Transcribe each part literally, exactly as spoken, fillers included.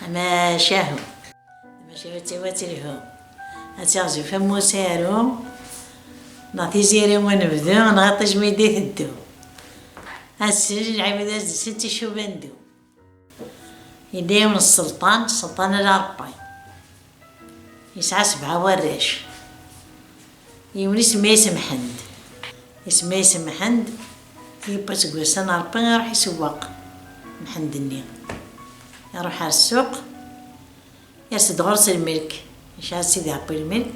Macahu. Macahu d tiwa telhu. Ad tiɣzif am usaru, neɣ tiziri n unebdu, neɣ iṭij mi d-iteddu. Ass-n lɛibad ad d-sent icubandu. Yella yiwen n sselṭan, sselṭan ala Ṛebbi. Yesɛa sebɛa warrac. Yiwen isemma-yas Mḥend. Isemma-yas Mḥend, yiwwas seg wussan n Ṛebbi iṛuḥ isewweq Mḥend-nni. Iṛuḥ ar ssuq, yers-d ɣur-s lmelk. Yesɛa Sidi Ṛebbi lmelk.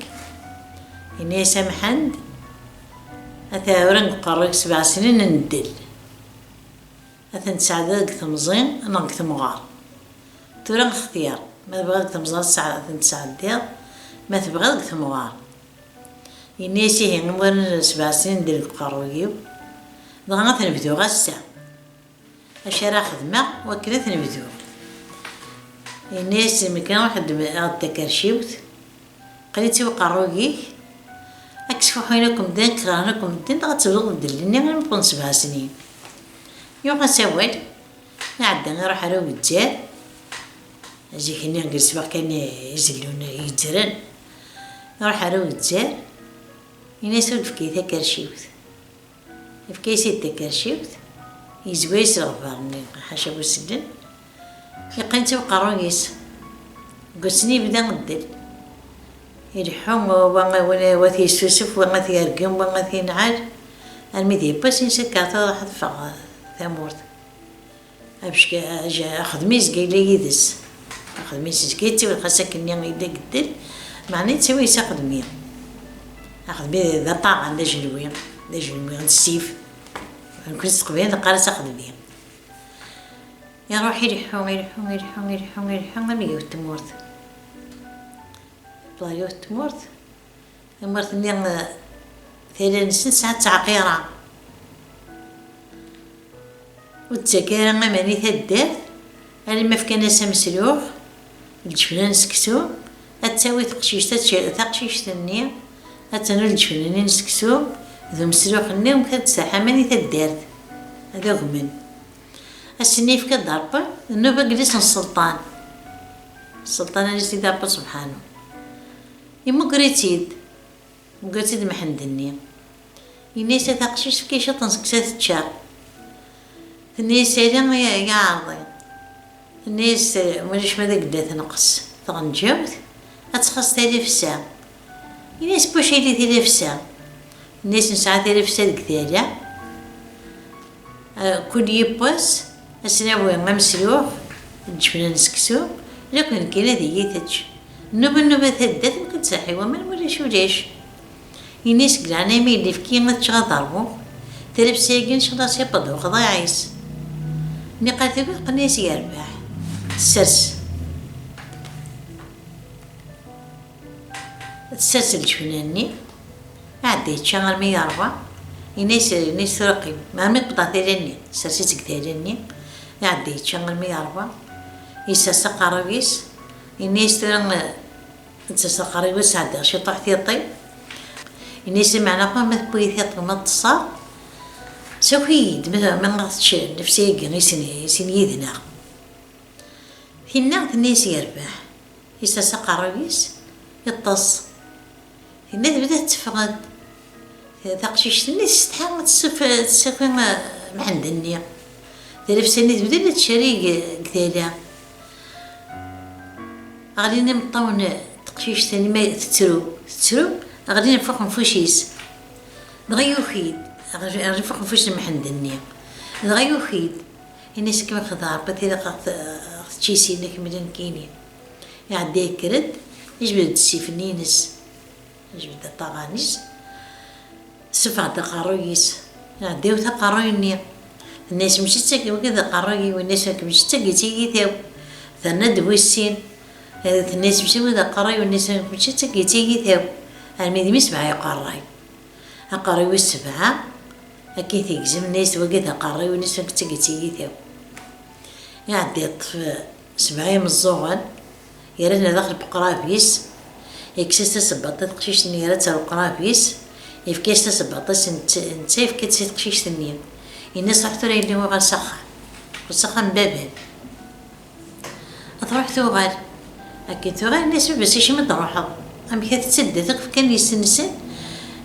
Yenna-yas a Mḥend, ata tura deg uqerruy-ik sebɛa snin n ddel. Ad ten-tesɛeddiḍ deg temẓi neɣ deg temɣer. Tura xtir, ma tebɣiḍ deg temẓi ad ten-tesɛeddiḍ, ma tebɣiḍ deg temɣer. Yenna-yas ihi, imɣuren sebɛa snin deg uqerruy-iw, dɣa ad ten-bduɣ ass-a. Acu ara xedmeɣ wakken ad ten-bduɣ? Yenna-yas mi kan ruḥ ad d-aɣ-d takerciwt, qqel-itt i uqerruy-ik, ad k-sfuḥuyen akk medden, ad k-kerhen akk medden, dɣa ad tebduḍ ddel-nni armi wwḍen sebɛa snin. Yuɣ-as awal, iɛedda iruḥ ar ugezzar, zik-nni deg lesbaɣ kan i zellun yezzren, iruḥ ar ugezzar, yenna-as ur d-tefki takerciwt. Yefka-yas-id takerciwt, yezwa-yas leɣbar-nni, ḥaca bu sellen, yeqqen-itt i uqerruy-is. Deg wass-nni yebda ddel. Ileḥḥu, wa, wa, wa t-yessusef, wa t-yergem, wa t-yenɛel, armi d yiwwas insa kkeṛ tura ad ffeɣ tamurt. Abecka, aja-, axedmi yezga yella yid-s. Axedmi yezga yettawi, xas akken-nni yella yeddel, meɛna yettawi-as axedmi. Axedmi d aṭaɣan, d ajenwi, d ajenwi, d ssif. Nekkni s teqbaylit neqqar-as axedmi. Iruḥ ileḥḥu, ileḥḥu, ileḥḥu, ileḥḥu, ileḥḥu, am yiwet tmurt. Yewweḍ ɣer yiwet tmurt, tamurt-nni, eh, tala-nsen tesɛa ttɛeqqiṛa. Ur d-tettak ara aman i taddart, alamma fkan-as ameslux, lǧefna n seksu, ad tawi teqcict, ad tec-, taqcict-nni, ad ternu lǧefna-nni n seksu, d umeslux-nni, u ad d-tsaḥ aman i taddart, ad agmen. Ass-nni yefka-d Ṛebbi, nnuba deg yidis n sselṭan. Sselṭan ad yesɛi Ṛebbi subḥanu. Yemmuger-itt-id. Yemmuger-itt-id Mḥend-nni. Yenna-yas a taqcict, efk-iyi ciṭ n seksu ad t-ččeɣ. Tenna-yas ala, ya, ya ɛerḍi. Tenna-yas, ma ulac ma d agdda tenqes tɣenǧawt, ad txaṣ talefsa. Yenna-yas n wacu yili tilefsa? Tenna-yas nesɛa tilefsa deg tala. Ah, kul yiwwas, ad s-nawi ameslux, lǧefna n seksu, lakk d nekkini ad iyi-tečč. Nnuba, nnuba taddart, mkul tsaḥi waman, ulac, ulac. Ini-as deg leɛnaya-m, yelli, efk-iyi ad ččeɣ ad ṛwuɣ. Talefsa-agi, ncallah, s-iwweḍ uxḍiɛ-is. Nniqal tagi, qqen-as yerbeḥ. Tessers. Tessers lǧefna-nni, iɛedda yečča armi yerwa, ini-as, ini-as tura qqim, armi tewweḍ tala-nni, tessers-itt deg tala-nni, iɛedda yečča armi yerwa, yessers aqerruy-is, ini-as tura, eh, tessers aqerruy-is, sɛeddaɣ ciṭuḥ tiṭ-iw, ini-as, meɛna ma tewwi tiṭ-iw ma ṭṭseɣ, saki-yi-d, ma, ma ɣ-tečč nnefs-agi i sin, i sin yid-neɣ. Tinna tenna-yas yerbeḥ, yessers aqerruy-is, yeṭṭes. Tinna tebda tetteffeɣ-d. Taqcict-nni tessetḥa ad tessuf-, tessaki, eh, Mḥend-nni. Talefsa-nni tebda la tettcerrig deg tala. Ɣlin imeṭṭawen n teqcict-nni, ma tettru, tettru, ɣlin ɣef uxenfuc-is. Dɣa yuki-d, ɣlin ɣef uxenfuc n Mḥend-nni. Dɣa yuki-d. Ini-as akken xedɛeɣ, ilaq ad ɣ-t-, ɣ-tečč i sin, akken ma nekkini. Iɛedda yekker-d, yejbed-d ssif-nni-ines, yejbed-d aṭaɣan-is, sefeɣ-d aqerruy-is, iɛedda iwet aqerruy-nni. Tenna-yas mačči d tagi, wagi d aqerruy-iw, ini-as nekk mačči d tagi d tiyita-w. Terna-d wis sin, eh, tenna-yas mačči wagi d aqerruy-iw, ini-as nekk mačči d tagi d tiyita-w. Armi d mi sebɛa iqerray. Aqerruy wis sebɛa, akken tegzem, nna-yas wagi d aqerruy-iw, ini-as nekk d tagi d tiyita-w. Iɛedda yeṭṭef sebɛa imeẓẓuɣen, yerra-ten ar daxel n uqrab-is, yekkes-as tasebbaḍt i teqcict-nni, yerra-tt ar uqrab-is, yefka-yas tasebbaḍt-is, netta, netta yefka-tt i teqcict-nni. Yenna-as ruḥ tura yelli ɣer s axxam, ɣer s axxam n baba-m. Ad Truḥ tuɣal. Akken tuɣal, nna-s baba-s: "Acimi d-truḥeḍ? Amek ad tettaddat akk fkan yis-nsen?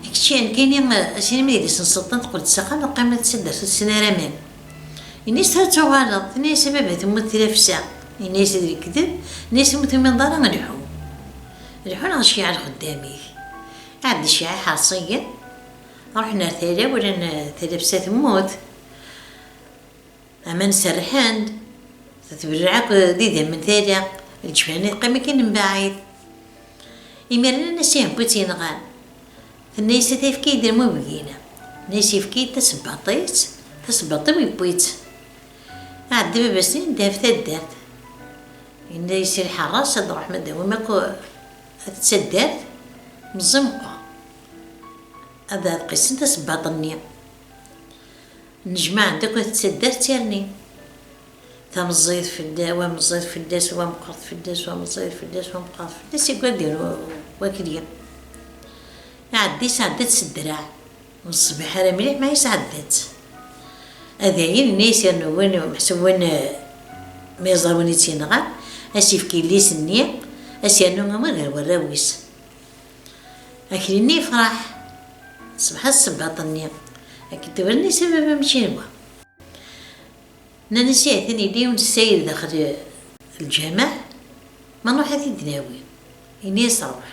Kečč, nekkini, ass-nni mi d-yessenseḍ, teqqel-d s axxam, teqqim ad tettaddat ur tessen ara aman." Ini-as: "Tura tuɣaleḍ." Tenna-yas: "A baba, temmut tlafsa." Ini-as: "D lekdeb." Ini-as: "Ur tumineḍ ara, lḥu. Lḥu neɣ ceyyɛ lxeddam-ik." Ɛeddi ceyyɛ iḥerṣiyen. Ruḥen ar tala, walan, eh, tlafsa temmut. Aman serrḥen-d, tetberreɛ akk d idammen tala, lǧebḥan yeqqim akken mbaɛid. Imiren nna-s: "Ihi anwa i tt-yenɣan?" Tenna-yas: "Ata yefka-yi-d lmubegina." Tenna-yas: "Yefka-yi-d tasebbaṭ-is, tasebbaṭ-iw yewwi-tt." Iɛedda baba-s-nni, yedda ɣef taddart. Yenna-yas i lḥeṛṛas: "Ad d-ruḥem ad d-tawim akk at taddart, meẓẓi meqqer. Ad d-qisen tasebbaṭ-nni." Nnejmaɛen-d akk at taddart d tirni. Tameẓẓiyt fell-, wa meẓẓiyt fell-as, wa meqqret fell-as, wa meẓẓiyt fell-as, wa meqqret fell-as, igad-d wakli. Iɛedda yesɛedda-tt s ddreɛ. Ur neṣbiḥ ara mliḥ, ma yesɛedda-tt. Ad ayen nni yernu win, meḥsub win, eh, ma yeẓra win i tt-yenɣan, ad s-yefk yelli-s-nni, ad s-yernu amur gar warraw-is. Akli-nni yefṛeḥ. Ṣbeḥ-a ṣṣebbaṭ-nni. Akken tebren-as i baba mačči n wa. Nnan-as: "Ihi atan yella yiwen ssayed daxel lǧameɛ, ma nruḥ ad t-id-nawi." Ini-as: "Ruḥ."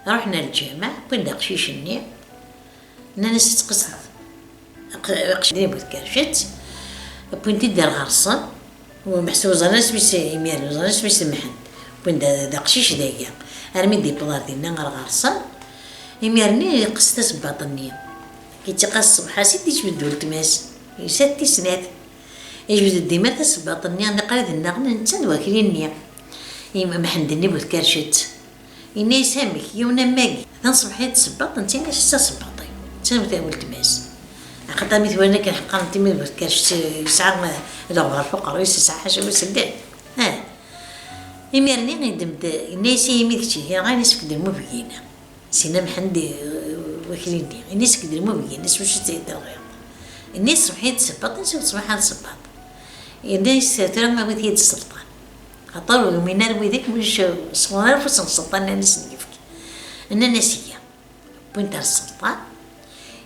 Ruḥen ar lǧameɛ, wwin-d aqcic-nni. Nnan-as: "Ad tqesdeḍ aq-, aqcic-nni bu tkercet." Wwin-t-id ar ɣer-sen. Meḥsub ẓran asmi-s, imiren ẓran asmi-s Mḥend. Wwin-d d aqcic dagi. Armi d-yewweḍ ar dinna ar ɣer-sen. Imir-nni yeqqes tasebbaḍt-nni. Yettiqas ṣṣbeḥ-as i d-yejbed weltma-s. Yusa-d tis snat. Yejbed-d dima tasebbaḍt-nni, niqal ad nnaɣen netta d wakli-nni. Im-, Mḥend-nni bu tkercet. Yenna-yas: "Amek, yiwen am wagi, taneṣbeḥ i d-tsebbaḍ, netta yenna-as d tasebbaḍt-iw, d ta n weltma-s." Axaṭer mi t-walan akken ḥeqqaren-t, imi d bu tkercet, yesɛa, eh, leɣbar f uqerru-is, yesɛa ḥaca wi sellen. Ah. Imir-nni yeddem-d, yenna-yas: "Imi d kečč i yenɣan, yessefk-d lmubegina." Sina Mḥend, eh, wakli-nni. Ini-as: "Sefk-d lmubegina, s wacu i tt-id-terɣiḍ?" Ini-as: "Ṣbeḥ i d-tsebbaḍ." Ini-as: "Ur tsebbaḥ ara tsebbaḍ." Ini-as: "Tura awit-iyi-d sselṭan. Axaṭer ur umin ara widak, ulac, ur sɣur ara afus n sselṭan, nnan-as ad yefk." Nnan-as: "Iyya." Wwin-t ar sselṭan.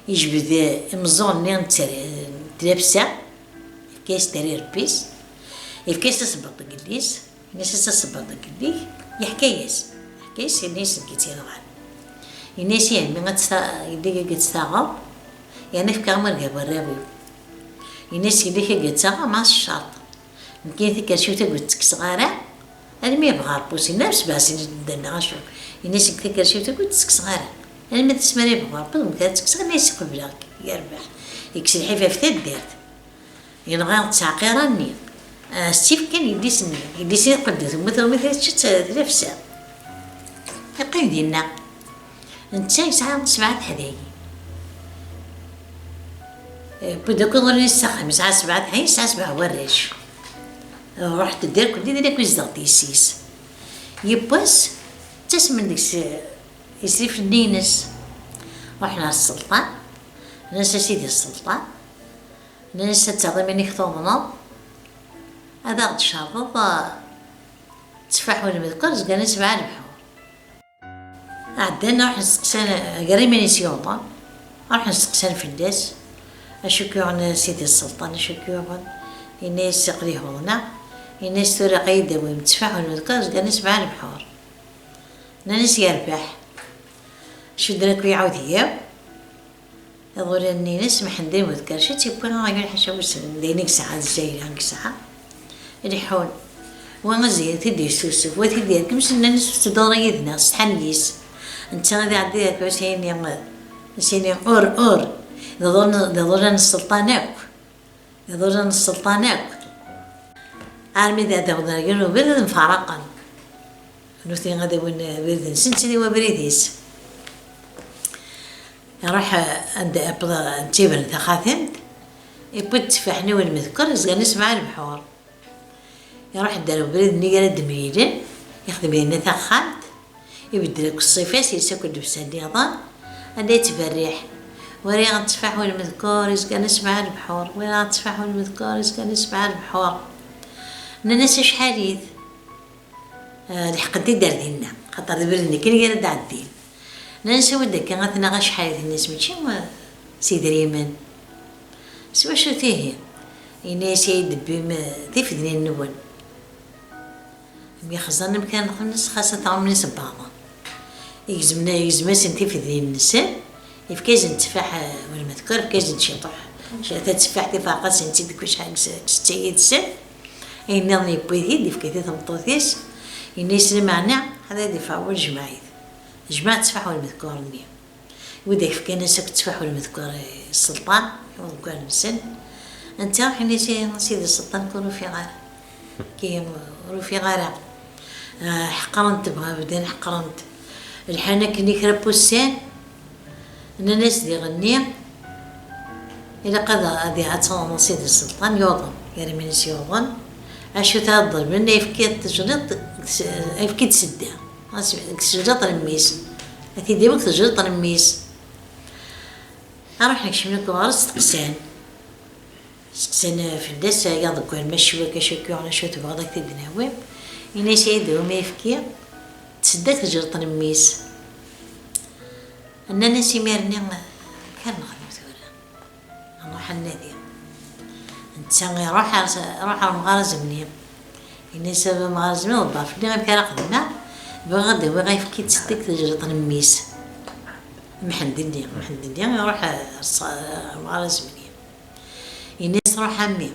Yejbed, eh, imeẓẓuɣen-nni n tter-, n tlafsa, yefka-yas-d ar irebbi-s, yefka-yas tasebbaḍt deg yelli-s. Ini-as: "Ad tasebbaḍ deg yelli-k." Yeḥka-yas. Yeḥka-yas, ini-as deg i tt-yenɣan. Ini-as: "Ihi, mi ad tt-ta-, yelli-k ad tt-taɣeḍ, yerna fkiɣ amur gar warraw-iw." Ini-as: "Yelli-k ad tt-taɣeḍ, ma s ccerṭ. Nekkini takerciwt-agi ur tt-ttekkseɣ ara, almi yebɣa Ṛebbi." Ur s-yenna ara sebɛa snin d-nna acu. Ini-as: "Nekk takerciwt-agi ur tt-ttekkseɣ ara. Alma d asmi ara yebɣu Ṛebbi, d nekk ara tt-kkseɣ." Ini-as: "Qebleɣ-k, yerbeḥ." Yekkes lḥif ɣef taddart. Yenɣa ttɛeqqiṛa-nni. Ah, s-tt-ifkan yelli-s-nni. Yelli-s-nni teqqel-d temmut, umi tečča tlafsa. Yeqqim dinna. Netta yesɛa sebɛa teḥdayin. Eh, wwin-d akk iḍulen-is s axxam. Yesɛa sebɛa teḥdayin, yesɛa sebɛa warrac. Ruḥent-d irkelli d nekk i izdeɣ d yessi-s. Yiwwas, ttasmen deg-s, eh, isrifen-nni-ines. Ruḥen ɣer sselṭan. Nnan-as: "A sidi sselṭan." Nnan-as: "Ad taɣeḍ iman-ik tuḍneḍ, ad aɣ-d-tcerḍeḍ, ah, tteffaḥ u lmedkur, zgan-as sebɛa lebḥur." Ɛeddan, ruḥen steqsan, gar iman-is yuḍen, ruḥen steqsan fell-as: "Acu k-yuɣen a sidi sselṭan, acu k-yuɣen?" Yenna-yas: "Aql-i uḍneɣ." Yenna-yas: "Tura ad yi-d-tawim tteffaḥ u lmedkur, zgan-as sebɛa lebḥur." Nnan-as: "Yerbeḥ." Cudden akk iɛudiyen. Iḍulan-nni-ines, Mḥend-in bu tkerciwt, yewwi aɣyul ḥaca wissen d ayen i yesɛa, d zzayla i yesɛa. Leḥḥun. Wa azaylu t-id-yessusef, wa t-id-yerkem, s nnan-as: "Ur tettedduḍ ara yid-neɣ, setḥan yis." Netta ad iɛeddi yerkem, s ayen i, s ayen i, ur, ur. D iḍulan, d iḍulan n sselṭan akk. D iḍulan n sselṭan akk. Armi d ad awḍen ɣer yiwen ubrid ad mfaraqen. Nutni ad awin abrid-nsen, netta ad yawi abrid-is. Iruḥ, eh, anda, eh, tibren taxatemt, iwwi-d tteffaḥ-nni u lmedkur, zgan-as sebɛa lebḥur. Iruḥ-d ar ubrid-nni ara d-mlilen, ixdem dinna taxxamt, ibeddel akk ṣṣifa-s, yelsa akk llebsa nniḍen, anda yettberriḥ: "Walaɣ tteffaḥ u lmedkur, izgan-as sebɛa lebḥur, walaɣ tteffaḥ u lmedkur, izgan-as sebɛa lebḥur." Nnan-as: "Acḥal-it?" Ah, leḥqent-id ar dinna, xaṭer d abrid-nni kan i ara d-ɛeddin. Nnan-as, "Awi-d akka, ad t-naɣ acḥal." Tenna-as, "Mačči, ah, s idrimen." "S wacu tihi?" Yenna-as, "Ay d-tebbim, ah, tifednin-nwen." Myaxẓan amek ara nexdem, xas ad tɛumem isebbaḍen. Igzem-, igzem-asen tifednin-nsen, yefka-asen tteffaḥ, eh, welma tekker, yefka-asen ciṭuḥ. Tateffaḥt ifreq-asen-tt-id deg wacḥal, deg s-, deg setta yid-sen. Ayen nniḍen yewwi-t-id, yefka-t i tmeṭṭut-is, yenna-as, "Lameɛna, ad d-ifreɣ wa jmaɛit." Jmaɛ tteffaḥ welma tekker-nni. Widak fkan-as akk tteffaḥ welma tekker i sselṭan, i uḍeggal-nsen. Anta, ḥini si, sidi sselṭan, ur ufiɣ ara. Ki, ur ufiɣ ara. Ah, ḥeqren-t, bɣa bdan ḥeqren-t. Lḥan akken i kra n wussan, nnan-as diɣenni, ilaq ad, ad iɛatt sidi sselṭan, yuḍen, gar iman-is yuḍen. Acu tɛeḍḍel, minna yefka-d tejliṭ, yefka-d sedda. Ɣas deg tejliṭ n mmi-s. A t-id-iwet tejliṭ n mmi-s. Ruḥen kecmen akk ɣer-s, steqsan. Steqsan fell-as, ay aḍeggal, ma cwi akka, acu k-yuɣen, acu tebɣiḍ ad k-t-id-nawi? Ini-as, ay d-awi ma yefki, tsedda tejliṭ n mmi-s. Nnan-as imir-nni, amek ara nexdem tura? Nruḥ ad nadi. Netta iruḥ ar, iruḥ ar umɣar azemni. Yenna-as, a baba amɣar azemni, ḍebber fell-i amek ara xedmeɣ, bɣiɣ ad d-awiɣ ayefki d tedda deg tejliṭ n mmi-s. Mḥend-nni, Mḥend-nni iruḥ ar s-, ar umɣar azemni. Yenna-as, ruḥ a mmi.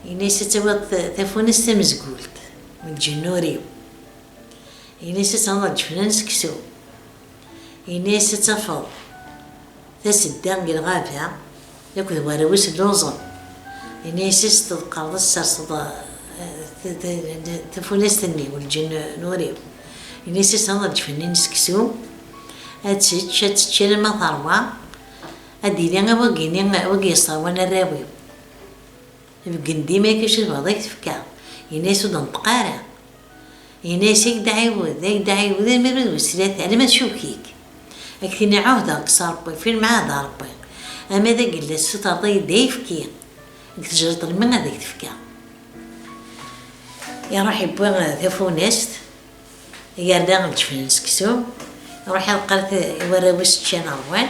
Yenna-as, ad tawiḍ ta-, tafunast tamezgult, n lǧenn ur-iw. Yenna-as, ad ternuḍ lǧefna n seksu. Yenna-as, ad tafeḍ tasedda deg lɣaba, akked warraw-is lluẓen. Yenna-as, ad s-tḍeqqreḍ, ad s-terseḍ, eh, t-, t-, tafunast-nni, n lǧenn n ur-iw. Yenna-as, ad ternuḍ lǧefna n seksu, ad tečč, ad tečč alamma terwa, ad d-yini, a wagi-nni, a wagi yesserwan arraw-iw. Beggen dima acu tebɣiḍ ad k-t-fkeɣ. Yenna-as, ur d-neṭṭeq ara. Yenna-as, ad k-d-ɛiwed, ad k-d-ɛiwed, arma d wis tlata, alamma tcewk-ik. Ad k-tini, ɛuhdeɣ-k s Ṛebbi, fi lmeɛad a Ṛebbi. Ama d agella tessutreḍ-iyi-d ayefki deg tejriṭ n mmi ad ak-t-fkeɣ. Iruḥ yewwi tafunast, yerna lǧefn n seksu, iruḥ iḍeqqer-it i warraw-is ččan ṛwan,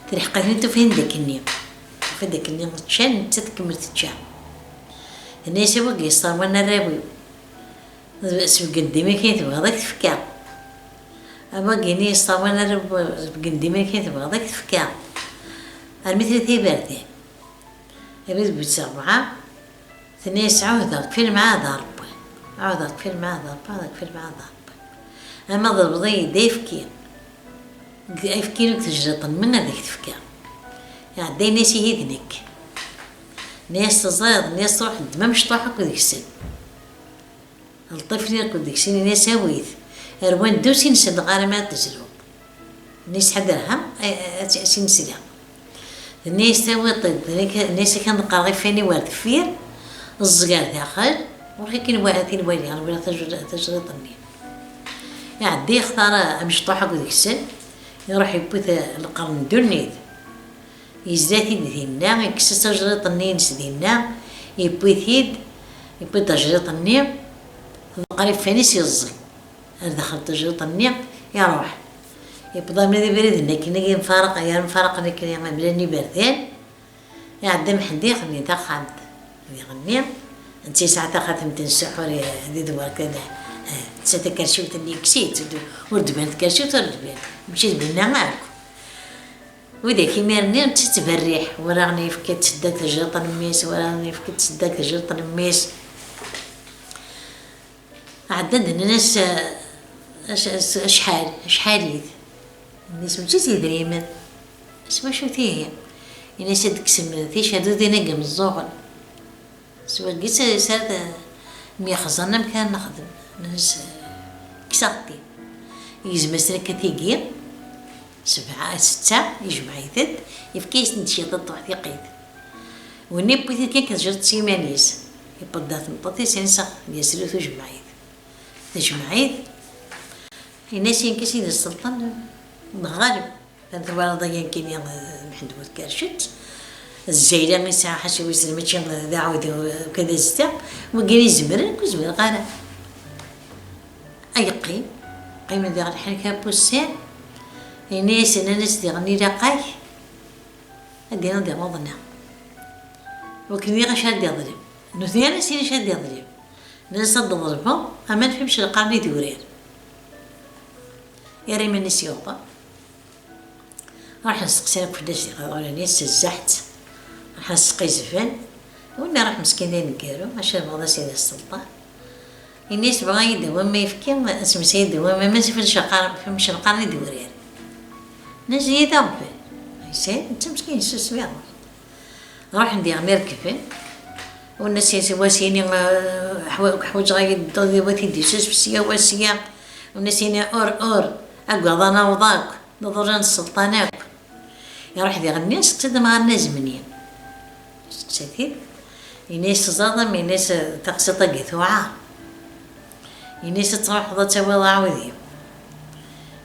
telḥeq-iten tufa-ten d akkenni. Tufa-d akkenni ččan, nettat tkemmel tečča. Tenna-yas, a wagi yesserwan arraw-iw, sbeggen-d dima akken tebɣiḍ ad k-t-fkeɣ. A wagi-nni yesserwan arraw-iw, sbeggen-d dima akken tebɣiḍ ad k-t-fkeɣ. Armi tlata iberdan. Abrid bu sebɛa, tenna-yas, ɛuhdeɣ-k fi lmeɛad a Ṛebbi. Ɛuhdeɣ-k fi lmeɛad a Ṛebbi, ɛuhdeɣ-k fi lmeɛad a Ṛebbi. Ama ḍelbeḍ-iyi-d ayefki, ayefki n tejriṭ n mmi ad ak-t-fkeɣ. Iɛedda yenna-yas, ihi d nekk. Tenna-yas, teẓriḍ, tenna-yas, truḥ ddem amecṭuḥ akked gsen. Lṭifli akked deg-sen, ini-as, awi-t. Rwan ddew s inselleɣ armi ad tezlu. Ini-as, ḥader ha, a, a, a, s inesla. Tenna-yas, tawiḍ-t-id. Ini-as, akken qqareɣ ifani war deffir, ẓẓeg ar daxel, ur akken wa-, tin wali, ar wala tajr-, tajriṭ-nni. Iɛedda yextar amecṭuḥ akked deg-sen, iruḥ yewwi-t lqern n ddunit. Yezla-t-id dinna, yekkes-as tajriṭ-nni-ines dinna, yewwi-t-id, yewwi-d tajriṭ-nni, tḍeqqer iffan-is, yeẓẓeg ar daxel n tajriṭ-nni, iruḥ. Yewweḍ armi d abrid-nni akken i yemfaraq, yar mfaraqen akken mlan iberdan, iɛedda Mḥend ixemmem taxxamt diɣenni, netta yesɛa taxatemt n ssuḥur di Dwarka, netta takerciwt-nni yekkes-itt, ur d-tban tkerciwt, ur d-tban, mačči d winna akk. Widak imir-nni d tettberriḥ, wala aɣen yefka-tt deg tejriṭ n mmi-s, wala aɣen yefka-tt deg tejriṭ n mmi-s. Ɛeddan-d nnan-as, "Ac-, ac-, acḥal, acḥal-it?" Nnan-as, "Mačči s idrimen." "S wacu tihi?" Ini-as, "Ad d-kksen ticadudin-agi meẓẓuɣen." S wagi s, s ara myexẓan amek ara nexdem. Nnes, kkseɣ-t-id. Yegzem-asen akka tigi, sebɛa, setta, yejmeɛ-it-id, yefka-yasen-d ciṭ n tṭuḥtiqit. Winna yewwi-t-id kan kejreḍ s yiman-is. Yewweḍ-d ar tmeṭṭut-is, yensa, yesru tujemɛit. Tujemɛit, yenna-as, "Yenka Sidi Sselṭan, nɣaleb." Twalaḍ aya nekkini, eh, Mḥend bu tkercet. Zzayla yesɛa ḥaca wizzen, mačči d aɛudiw, eh, kan d azta. Wigi izemren, ur zmireɣ ara. Ay yeqqim, qqimen diɣ lḥanek apussan, yenna-yasen, nnan-as diɣen ilaq-ak ad d-tiniḍ diɣ uḍneɣ. Wakken diɣ acu ara d-iḍlem. Nutni ara s-yini acu ara d-iḍlem. Nnan-as ad d-ḍelbeḍ aman f imcelqaren idurar. Yerra iman-is yuḍen. Ruḥen steqsan akk fell-as di ɣur-nni, ssezzaḥ-tt. Ruḥen sqizben. Winna ruḥ meskin d aneggaru, acu ara bɣeḍ a sidi sselṭan. Ini-as bɣa-yi-d awam ma yefki, semsay-d awam ma f imcelqaren, f imcelqaren idurar. Nnan-as yid Rebbi. Yesɛi, netta meskin yessusem yaḍ. Ruḥen diɣen rekben. Winna s-, s-, wa s-yini, eh, ḥwa-, ḥwaǧeɣ ad yi-d-tedduḍ, wa t-id-yessusef sya, wa sya. Winna s-yini ur, ur, agad ad naweḍ akk, d aḍurran n sselṭan akk. Iruḥ diɣenni, iseqsa-d amɣar n azemni. Iseqsa-t-id, yenna-yas teẓriḍ am, yenna-yas taqsiṭ-agi tuɛer. Yenna-yas ad truḥeḍ ad tawiḍ aɛudiw.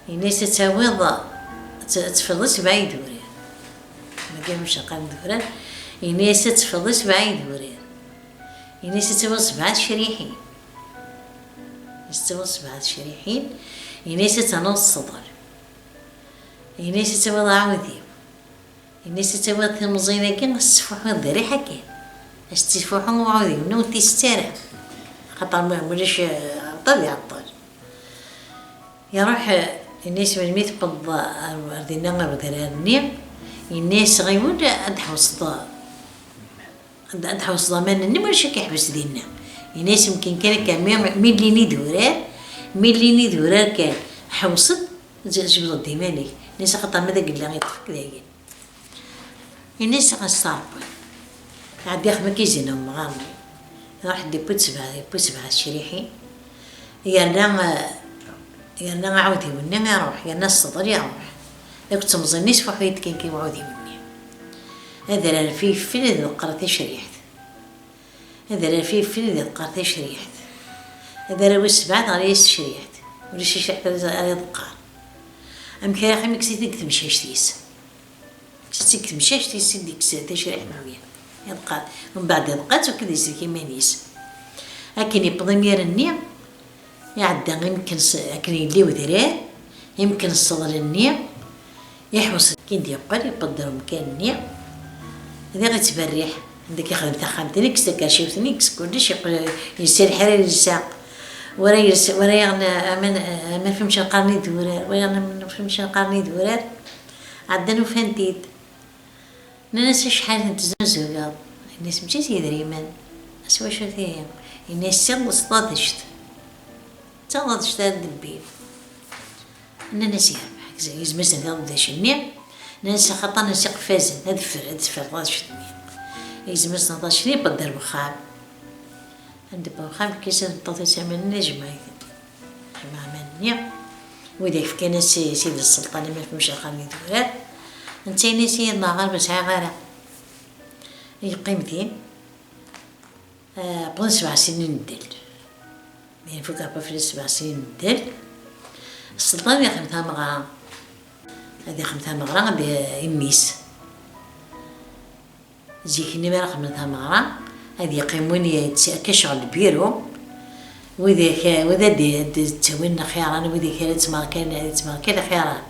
Yenna-yas ad tawiḍ, ad t-, ad tefreḍ i sebɛa idurar. Magi mecrqan idurar. Yenna-yas ad tefreḍ i sebɛa idurar. Yenna-yas ad tawiḍ sebɛa tecriḥin. Yenna-yas ad tawiḍ sebɛa tecriḥin. Yenna-yas ad ternuḍ ṣṣder. Yenna-yas ad tawiḍ aɛudiw. Yenna-yas ad tawiḍ timẓin-agi, ad s-tesfuḥuḍ d rriḥa kan. Ad s-tesfuḥu uɛudiw-nni ur t-isett ara. Axaṭer ma ulac, eh, aṭṭal iɛeṭṭel. Iruḥ, eh, yenna-yas melmi tewweḍ ar, ar dinna ar udrar-nni, yenna-yas ɣiwel ad tḥewṣeḍ. Ad, ad tḥewṣeḍ aman-nni, ma ulac ad k-iḥbes dinna. Yenna-yas mkin kan akka, mi, mi llin idurar, mi llin idurar kan, ḥewṣ-d, j-, jebdeḍ-d iman-ik. Yenna-yas axaṭer ma d agella yeṭṭef-ik dayen. Yenna-yas ɣas s Ṛebbi. Ɛeddi axem akka izin umɣar-nni. Iruḥ-d yewwi-d sebɛa, yewwi sebɛa tecriḥin. Yerna, eh, yerna aɛudiw-nni iruḥ, yerna ṣṣder iruḥ. Akked temẓin-nni sfuḥ-iyi-d kan kan uɛudiw-nni. Adrar f yeffel ad iḍeqqer tacriḥt. Adrar f yeffel ad iḍeqqer tacriḥt. Adrar wis sebɛa teɣli-yas tecriḥt. Ulac tacriḥt ara, ara iḍeqqer. Amek ara yaxem, ikkes-it deg temcact-is. Kkes-itt deg temcact-is i d-ikkes tacriḥt-nni. Iḍeqqer. Mbeɛd iḍeqqer-itt, akked isellek iman-is. Akken yewweḍ imir-nni, iɛedda imken s-, akken yelli wedrar, imken ṣṣeḍl-nni, iḥewṣ akken d-yeqqel, yewweḍ-d ar umkan-nni, diɣ ittberriḥ, anda k-ixdem taxxamt-nni, yekkes takerciwt-nni, yekkes kullec, yeqqel yelsa lḥirir yelsa, wara yelsa, wara yaɣen aman, aman f imcenqaren idurar, wara yaɣen aman f imcenqaren idurar, ɛeddan ufan-t-id. Nnan-as: "Acḥal n teznuzuyeḍ?" Yenna-as: "Mačči s yedrimen." "S wacu tihi?" Yenna-as: "S, s tadect. D taḍadect ara d-tebbi." Nnan-as: "Yerbeḥ." Yezmer-asen taḍadect-nni. Nnan-as: "Axaṭer nnan-as iqeffazen, ad teffer, ad teffer taḍadect-nni." Yezmer-asen taḍadect-nni, yewweḍ-d ar wexxam. Anda yewweḍ wexxam, yekkes tameṭṭut-is aman-nni, yejmeɛ-iten. Jmeɛ aman-nni. Widak fkan-as i Sidi Sselṭan aman f imcenqaren idurar. Netta yenna-as: "Yid neɣ ɣer ur sɛiɣ ara." Yeqqim din. Ah, wwḍen sebɛa snin n ddel. Mi ifuk Ṛebbi fell-as sebɛa snin n ddel, Sselṭan ad ixdem tameɣra. Ad ixdem tameɣra, ad i-, i mmi-s. Zik-nni mi ara xedmen tameɣra, ad yeqqim win yett-, akka ccɣel lbiru, widak, wid ad d-, d-ttawin lxiran, widak ara ttmerkan, ad ttmerkan lxiran.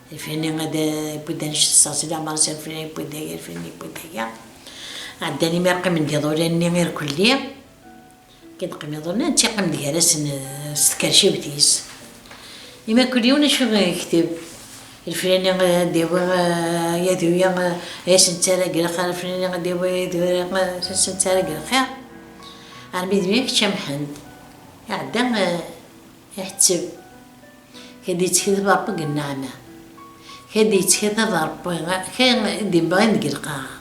Lfini ad, eh, yewwi-d annect-, s leɛmer-is, lfini yewwi-d aya, lfini yewwi-d aya. Ɛeddan imi ara qqimen d iḍulan-nni irkelli. Akken d-qqimen iḍulan, netta yeqqim-d gar-asen, eh, s tkerciwt-is. Imi kul yiwen acu yekteb. Lfilani ad d-yawi, eh, yadu-ya, eh, ad as-nettarra deg lxir, lfilani ad d-yawi yadu-ya, eh, ad as-nettarra deg lxir. Armi d mi kečč a Mḥend. Iɛedda, eh, iḥetteb. Kad yettketb Ṛebbi deg nneɛma. Kad yettketb Ṛebbi, kan d-yebɣi deg lqaɛa.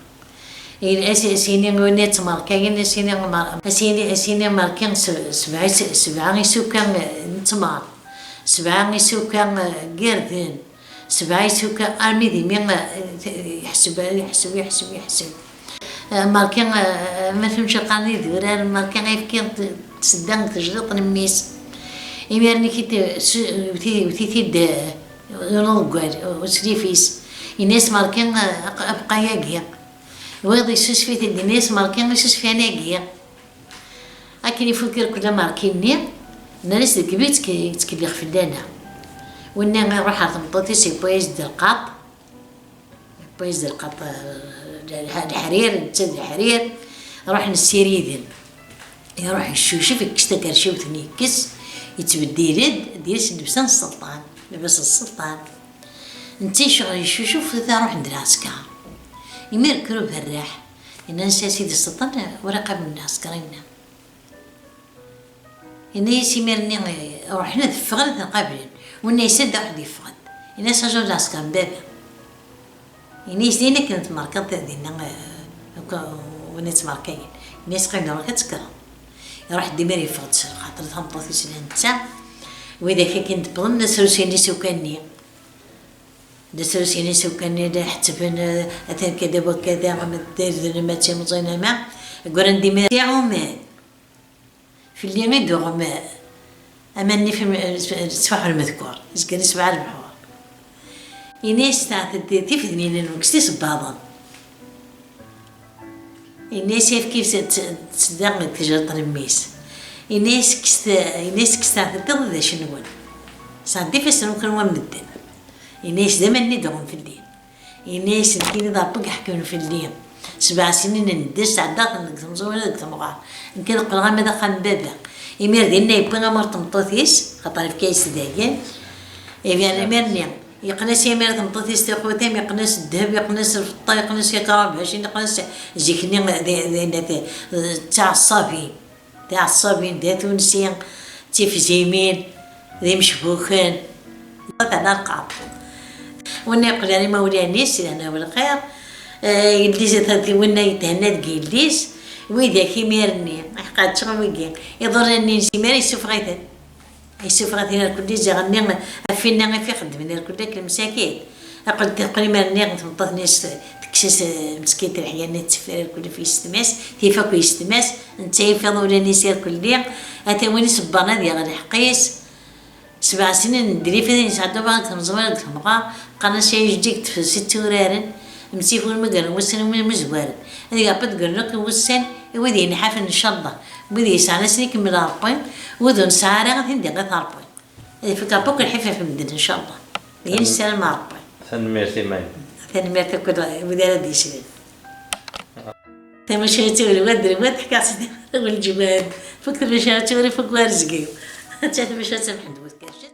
As-, as-yini win yettmerkayen, as-yini mer-, as-yini, as-yini merki s-, sebɛa is-, sebɛa isuka n ttmer, sebɛa isuka n yirden, sebɛa isuka armi d imi, eh, yeḥseb, yeḥseb, yeḥseb, yeḥseb. Eh, merki, eh, ma fhmec qqaren idurar, merki ayefki n t-, tsedda deg tejdiṭ n mmi-s. Imiren-ik-id, s-, wti-, wti-t-id, eh, uneḍggal, uslif-is. Yenna-yas: "Merki, eh, aq-, abqay-agi." Wayeḍ yessusef-it-id, yenna-yas: "Merki, isusef anagi." Akken ifuk irkel amerki-nni, Nnan-as d lekbi yettk-, yettkellix fell-aneɣ. Winna iruḥ ɣer tmeṭṭut-is, yewwa-yas-d lqaṭ. Yewwa-yas-d lqaṭ, eh, leḥ-, leḥrir, netta d leḥrir. Ruḥen ssiriden. Iruḥ yeccucef, yekkes takerciwt-nni, yekkes, yettbeddil-d, d-yas llebsa n sselṭan, lebas n sselṭan. Netta yecɣel yeccucuf, ta ruḥen-d lɛesker. Imir kker uberraḥ, yenna-as a sidi sselṭan, ur iqabel lɛesker-inna. Yenna-yas imir-nni, ruḥen ad ffɣen ad ten-qablen. Winna yessa-d ruḥ-d yeffeɣ-d. Yenna-yas ajuṛ lɛesker n baba. Yenna-yas din akken tmerkeḍ dinna, eh, akk winna yettmerkayen. Yenna-yas qqim di ṛṛuḥ ad tekkreḍ. Iruḥ-d imir yeffeɣ-d s lxaṭer d tameṭṭut-is la netta. Widak akken d-wwḍen d asrusi-nni s ukanni. D asrusi-nni s ukanni la ḥettben, eh, atan kada wakada, ama d irden, ama d timẓin, ama ggran-d imir iɛuman. Fell-i i d-uɣem aman-nni f-, ttfaḥ lmedkur, zgan isebɛa lebḥur. Ini-as teɛted tifednin-nwen, kkset isebbaḍen. Ini-as efk-it tt-, tt-, tsedda deg tjerṭ n mmi-s. Ini-as kkset, ini-as kkset teɛted iḍ d acu-nwen. Sɛeddi ifassen-nwen kan wa medden. Ini-as d aman-nni d-uɣem fell-i. Yenna-yas nekkini d Ṛebbi i iḥekmen fell-i. Sebɛa snin n ddest sɛeddaɣ-ten deg temẓi wala deg temɣer. Nekk ad qqleɣ ama d axxam n baba. Imir dinna yewwi amur n tmeṭṭut-is, xaṭer yefka-yas-d dayen. Ibyan imir-nni, yeqqen-as imir tmeṭṭut-is tiqutam, yeqqen-as ddheb, yeqqen-as lfeṭṭa, yeqqen-as yakrabac, yeqqen-as zik-nni d, d, d, d tiɛeṣṣabin. Tiɛeṣṣabin, d atunsi, d tifzimin, d imecbuken. Terna lqaṭ. Winna yeqqel ar imawlan-is, lehna u lxir. Eh, yelli-s, winna yethenna deg yelli-s. Widak imir-nni, aḥeqqa ččan wigi. Iḍurran-nni-ines imir yessufeɣ-iten. Yessufeɣ-iten irkelli ziɣ-nni ɣef winna i xeddmen irkelli akk lemsakit. Aql-, teqqel imir-nni tmeṭṭut-nni s-, tekkes-as, eh, meskint leḥya-nni tetteffer irkelli f yessetma-s, tif akk yessetma-s, netta yif iḍulan-is irkelli, ata win iṣebbren ad yaɣ lḥeqq-is. Sebɛa snin n ddrif ad yesɛedda baɣ deg tmeẓwara deg temɣer, qqaren-as ay jeddi deg tefses tturaren, msifun mi gren wussan umi mzewwaren. Ad yeɛqed gren akk wussan i wid yenḥafen ncallah, wid yesɛan ass-nni ikemmel Ṛebbi, wid ur nesɛi ara ad ten-d-iɣit Ṛebbi. Ad ifek Ṛebbi akk lḥif ɣef medden, ncallah. Yal sslam a Ṛebbi. Tanemmirt i Mayen. Tanemmirt akk i wid ara d-yeslen. Tamacahut-iw lwad d lwad, ḥkiɣ-tt-id i lǧemɛa. Fuk tamacahut-iw, ifuk warezg-iw. Atta tamacahut n Mḥend Wetkerc.